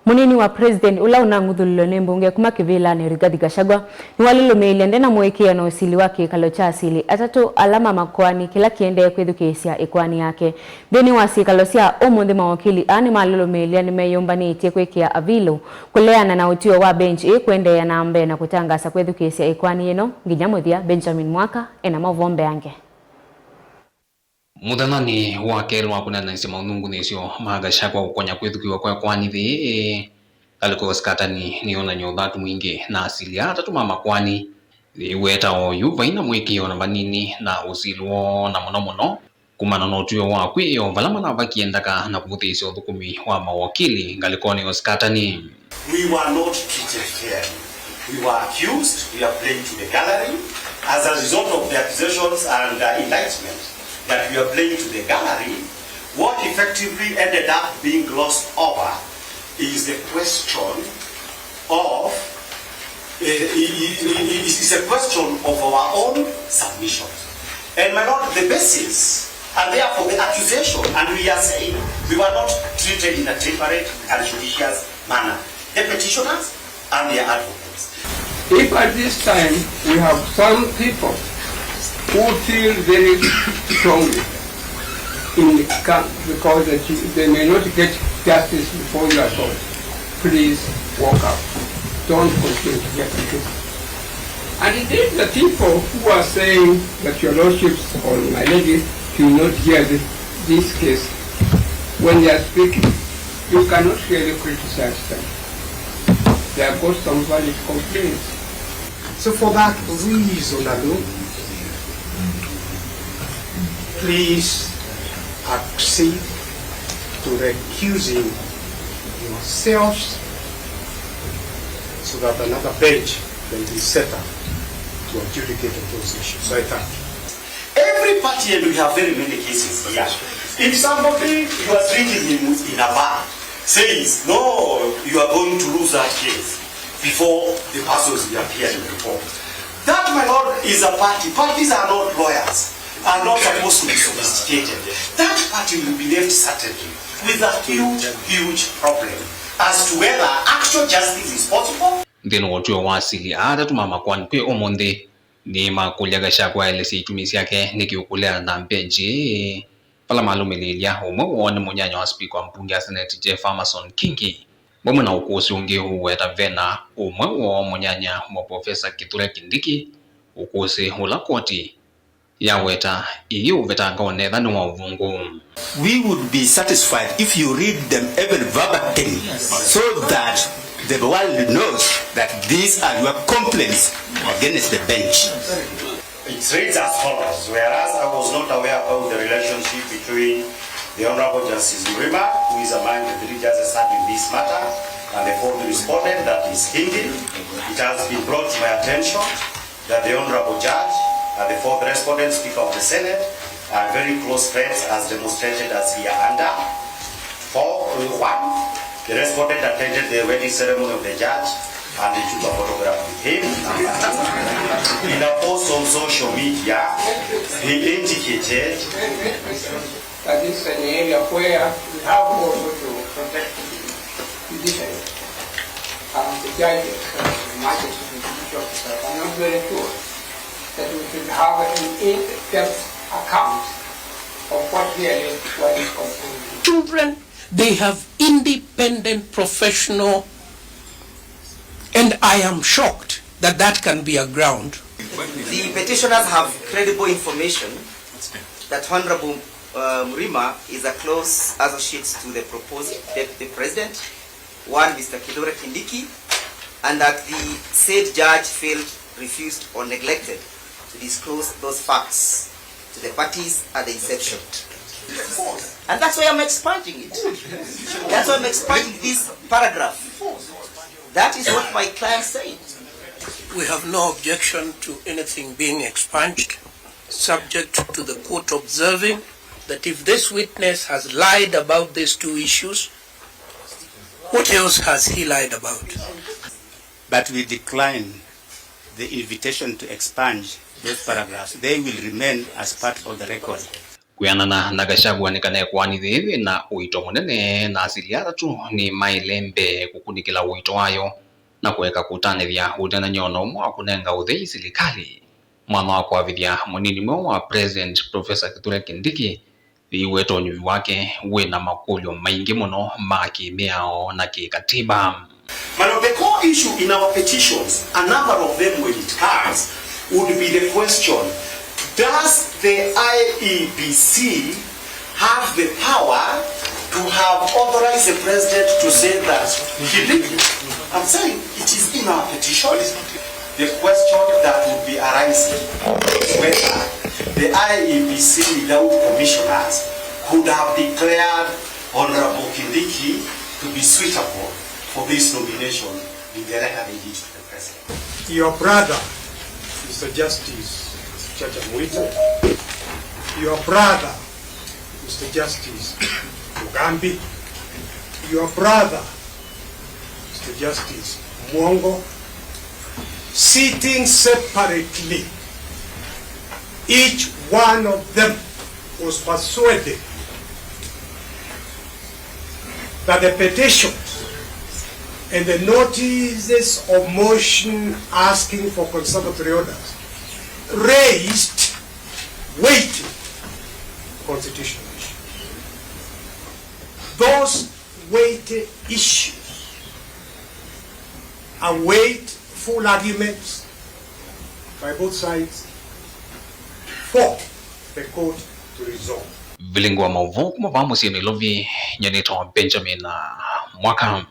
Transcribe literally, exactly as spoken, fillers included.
Mũnini wa President ũla ũnang'uthũlilwe nĩ mbunge kuma kĩvĩlanĩ, Rigathi Gachagua, nĩwalũlũmĩĩlye nde na mũĩkĩĩo na ũsili wa kĩkalo kya asili atatũ ala ma makoani kĩla kĩendee kwĩthukĩĩsya ĩkoani yake. Nthĩnĩ wa syĩkalo sya ũmũnthĩ, mawokili aa nĩmalũlũmĩĩlye nĩmeyũmbanĩtye kwĩkĩa avilũ kũleana na ũtw'ĩo wa bench ĩĩ kũendeea na mbee na kũtangaasa kwĩthukĩĩsya ĩkoani yĩno nginya mũthya. Benjamin Mwaka ena maũvoo mbeange. Mũthenyanĩ wa kelĩ wa kũneenanĩsya maũnungunĩsyo ma Gachagua kũkonya kwĩthukĩwa kwa ĩkoani yĩĩ, ngalĩko ya ũsikatani nĩyonany'a ũthatu mwingĩ, na asili aa atatũ ma makoani yĩweta oyu vai na mũĩkĩĩo na vanini na ũsili woo, na mũno mũno kumana na ũtw'ĩo wa kwĩoo vala manavakie ndaka na kũvũthĩĩsya ũthũkũmi wa mawokili ngalĩkonĩ ya ũsikatani. We were not treated fairly. We were accused, we are playing to the gallery. As a result of the accusations and, uh, indictment that we are playing to the gallery, what effectively ended up being glossed over is the question of, uh, i- i- i- is a question of our own submissions. And my lord, the basis, and therefore the accusation, and we are saying we were not treated in a temperate and judicious manner, the petitioners and their advocates. If at this time we have some people who feel very strongly in the camp because that you, they may not get justice before your court, please walk out. Don't continue to get the case. And indeed, the people who are saying that your lordships or my lady should not hear this, this case, when they are speaking, you cannot really criticize them. They have got some valid complaints. So for that reason alone, please accede to recusing yourselves so that another bench can be set up to adjudicate those issues. I thank you. Every party, and we have very many cases here. If somebody you are treating him in a bar says, "No, you are going to lose that case," before the persons we appear in the court, that, my lord, is a party. Parties are not lawyers, are not supposed to be sophisticated. That party will be left certainly with a huge, huge problem as to whether actual justice is possible. Nthĩnĩ wa ũtw'ĩo wa asili aa atatũ ma makoani kwĩ ũmũnthĩ, nĩmakũlya Gachagua aelesye itumi syake nĩkĩ ũkũleana na mbenji ĩĩ, vala malũmĩlĩĩlya ũmwe woo nĩ mũnyanya wa spika wa mbunge ya Senate, Jeff Amason Kingi, vamwe na ũkũsĩ ũngĩ ũũweta vena ũmwe woo mũnyanya wa Professor Kithure Kindiki, ũkũsĩ ũla koti yaweta ĩyĩũvetanga o na ethĩwa nĩ wa ũvũngũ. We would be satisfied if you read them even verbatim, so that the world knows that these are your complaints against the bench. It reads as follows: Whereas I was not aware about the relationship between the Honorable Justice Mrima, who is among the three judges heard in this matter, and the fourth respondent, that is Kingi, it has been brought to my attention that the Honorable Judge and the fourth respondent, Speaker of the Senate, are very close friends as demonstrated as here under. For, uh, one, the respondent attended the wedding ceremony of the judge and he took a photograph with him. Number two, in a post on social media, he indicated that this is an area where we have also to protect the judiciary and the judges and the magistrates and the judicial officers. I'm not very sure that we should have an in-depth account of what really what is contained. Children, they have independent professional, and I am shocked that that can be a ground. The petitioners have credible information that Honorable, uh, Mrima is a close associate to the proposed deputy president, one Mister Kithure Kindiki, and that the said judge failed, refused, or neglected to disclose those facts to the parties at the inception. And that's why I'm expunging it. That's why I'm expunging this paragraph. That is what my client said. We have no objection to anything being expunged, subject to the court observing that if this witness has lied about these two issues, what else has he lied about? But we decline the invitation to expunge those paragraphs. They will remain as part of the record. Kwĩanana na Gachagua nĩ kana ĩkoani yĩĩ yĩ na ũito mũnene, na asilia atatũ nĩmaĩle mbee kũkunĩkĩla ũito wayo na kũeka kũtanĩthya ũtethany'o na ũmwe wa kũnenga ũthei silikalĩ. Mwanya wa kũavĩthya mũnini mweũ wa President Professor Kithure Kindiki yĩiweta ũnyuvi wake wĩ na makũlyo maingĩ mũno ma kĩmĩao na kĩkatiba. But of the core issue in our petitions, a number of them when it comes, would be the question, does the I E B C have the power to have authorized the president to say that he did? I'm saying it is in our petition. The question that would be arising is whether the I E B C without commissioners could have declared Honorable Kindiki to be suitable for this nomination in the letter they did to the president. Your brother, Mister Justice Chacha Mwita, your brother, Mister Justice Mugambi, your brother, Mister Justice Mwongo, sitting separately, each one of them was persuaded that the petitions and the notices of motion asking for conservatory orders raised weighty constitutional issues. Those weighty issues await full arguments by both sides for the court to resolve. Vilingi wa maũvoo kuma vaa mũsyĩ Nairobi, nyie nĩtawa Benjamin Mwaka.